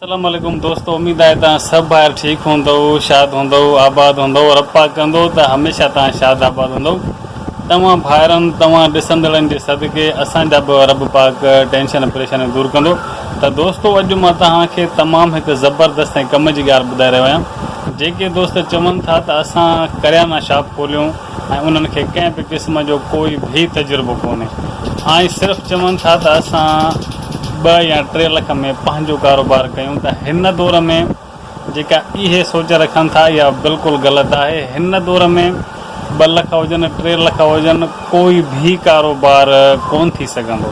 السلام عليڪم دوستو اميد آهي توهان سڀ ڀائر ٺيڪ هوندؤ شاد هوندؤ آباد هوندؤ رب پاڪ ڪندو ته هميشه توهان شاد آباد هوندؤ توهان ڀائرن توهان ڏسندڙن جي صدقي اسان جا به رب پاڪ ٽينشن پريشانيون دور ڪندو ته دوستو اڄ مان توهان کي تمام هڪ زبردست ۽ ڪم جي ڳالهه ٻڌائي رهيو آهيان جيڪي دوست چون ٿا ته اسان ڪريانا شاپ کوليون ۽ انهن کي ڪنهن به قسم جو ڪوئي به تجربو ڪونهي ۽ صرف چون ٿا ته اسان ٻه يا ٽي لک ۾ پنهنجو ڪاروبار ڪيون ته هن دور ۾ جيڪا اهي سوچ رکن ٿا اها بلڪل غلط آهي هن دور ۾ ٻه لک هجن ٽي لک هجن ڪوئي به ڪاروبار ڪونه ٿي سگهندو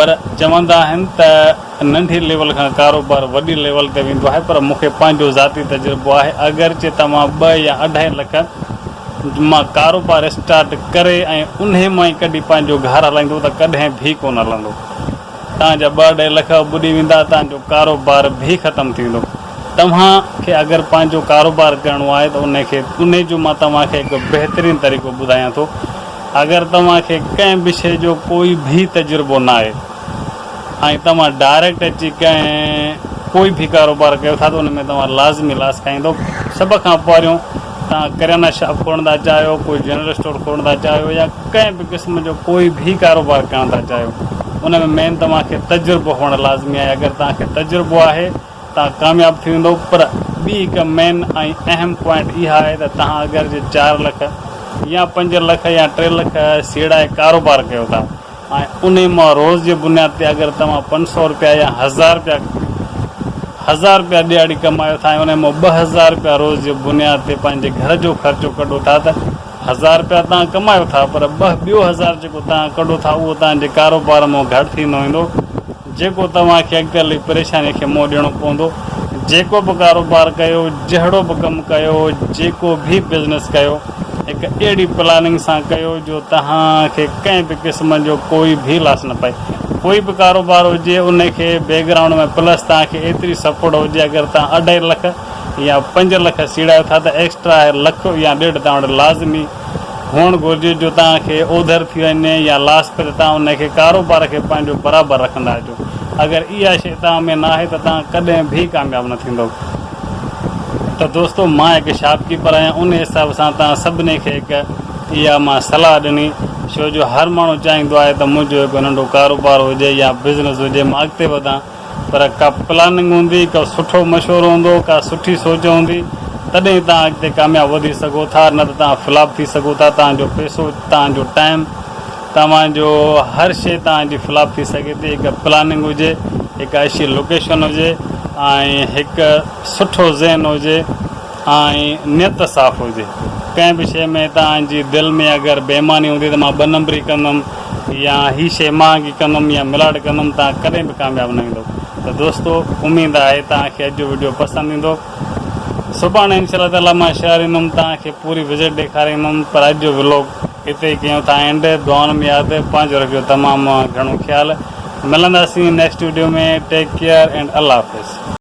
پر چوندا آهن ته ننڍي ليول کان ڪاروبار وڏي ليول تي ويندو آهي پر مون کي پنهنجو ذاتي تجربو آهي اگرچه توهان ٻه يا اڍائي لک مان ڪاروبار اسٽارٽ ڪري ۽ انهي مان ئي ڪڍي پنهنجو گهر هلائيندو ته ڪڏهن به ڪونه هلندو توهان جا ٻه اڍائي لک ٻڏي ويندا توهان جو ڪاروبار به ختم ٿي ويندو توهان کي اگر پنهنجو ڪاروبار ڪرڻو آهي ته انهي کي انهي جو مان توهان کي هڪ بهترين طريقو ٻڌايان ٿو اگر توهان کي ڪنهن به شيء جو ڪوئي به تجربو ناهي ۽ توهان ڊائريڪٽ اچي ڪنهن ڪوئي به ڪاروبار ڪيو ٿا ته ان ۾ توهان لازمي لاس کائيندو سڀ کان پهريون توهان ڪريانا شاپ کولڻ ٿا چاهيو ڪوئي جنرل اسٽور کولڻ ٿا چاهيو يا ڪنهن به قسم جو ڪوئي به ڪاروبار ڪرڻ ٿا چاهيو ان ۾ مين توهان کي تجربو هئڻ لازمي آهي اگر توهان کي تجربو آهي توهان ڪامياب ٿي ويندو پر ٻي هڪ مين ۽ اهم پوائنٽ اها آهي ته توهان اگر جي چار لک يا پنج لک يا ٽي لک سيڙائي ڪاروبار ڪيو ٿا ۽ انهي مان روز جي بنياد تي اگر توهان 500 رپيا يا هزار رپيا هزار رپيا ڏهاڙي ڪمايو ٿا ۽ انهي مان 2000 رپيا روز جي بنياد تي پنهنجي گهر جو خرچو ڪڍو ٿا ته هزار رپيا توهان ڪمايو ٿا پر ٻه ٻيو هزار جيڪو توهان ڪڍو ٿا اهو توهان جي ڪاروبار مان گهٽ ٿيندو ويندو جيڪو توهان کي اڳتي هلي پريشاني کي منهن ڏيڻو پوندو. جيڪو به ڪاروبار ڪيو، جهڙو به ڪم ڪيو، جيڪو به بزنس ڪيو، هڪ اهڙي پلاننگ سان ڪيو جو توهان کي ڪنهن به قسم جو ڪوئي به لاس نه پئي. ڪوئي به ڪاروبار هجي ان کي بيڪ گرائونڊ ۾ پلس توهان کي ايتري سپورٽ هجي اگر توهان اڍائي لک يا پنج لک سيڙايو ٿا ته ايڪسٽرا لک يا ڏيڍ توهان وٽ لازمي هئڻ گهرجي جو توهان کي اوڌر ٿي وڃي يا لاس پئي ته توهان ان کي ڪاروبار کي پنهنجو برابر رکندا اچو اگر اها شيء توهان ۾ ناهي ته توهان ڪڏهن به ڪامياب نه ٿيندؤ ته دوستو مان هڪ شاپ ڪيپر آهيان ان حساب سان توهان سڀني کي هڪ اها مان صلاح ڏني ڇو جو هر ماڻهو چاهيندو آهي ته منهنجو هڪ ننڍو ڪاروبار هجي يا بزنس هجي مان اڳتي وڌان پر ڪا پلاننگ هوندي، ڪو سٺو مشورو هوندو، ڪا سٺي سوچ هوندي، تڏهن ئي توهان اڳتي ڪامياب وڌي سگهو ٿا، نه ته توهان فلاپ ٿي سگهو ٿا، توهان جو پئسو، توهان جو ٽائيم، توهان جو هر شيء توهان جي فلاپ ٿي سگهي ٿي، هڪ پلاننگ هجي، هڪ اڇي لوڪيشن هجي ۽ هڪ سٺو ذهن هجي. ۽ نيت صاف هجي. ڪنهن به شيء ۾ توهان جي دل ۾ اگر بيماني هوندي ته مان ٻه نمبري ڪندم يا هي شيء مهانگي ڪندم يا ملاوٽ ڪندم توهان ڪڏهن به ڪامياب نه ويندو ته دوستو اميد آهي توهان کي اڄ جو وڊيو پسند ايندو سڀاڻي انشاء الله تعالي مان شهر ايندم توهان کي پوري وزٽ ڏيکاريندم پر اڄ جو ولاگ هتي ئي ڪيون ٿا اينڊ دعائن ۾ ياد پنهنجو رکجو تمام گهڻو خيال ملنداسين next video ۾ take care and الله حافظ.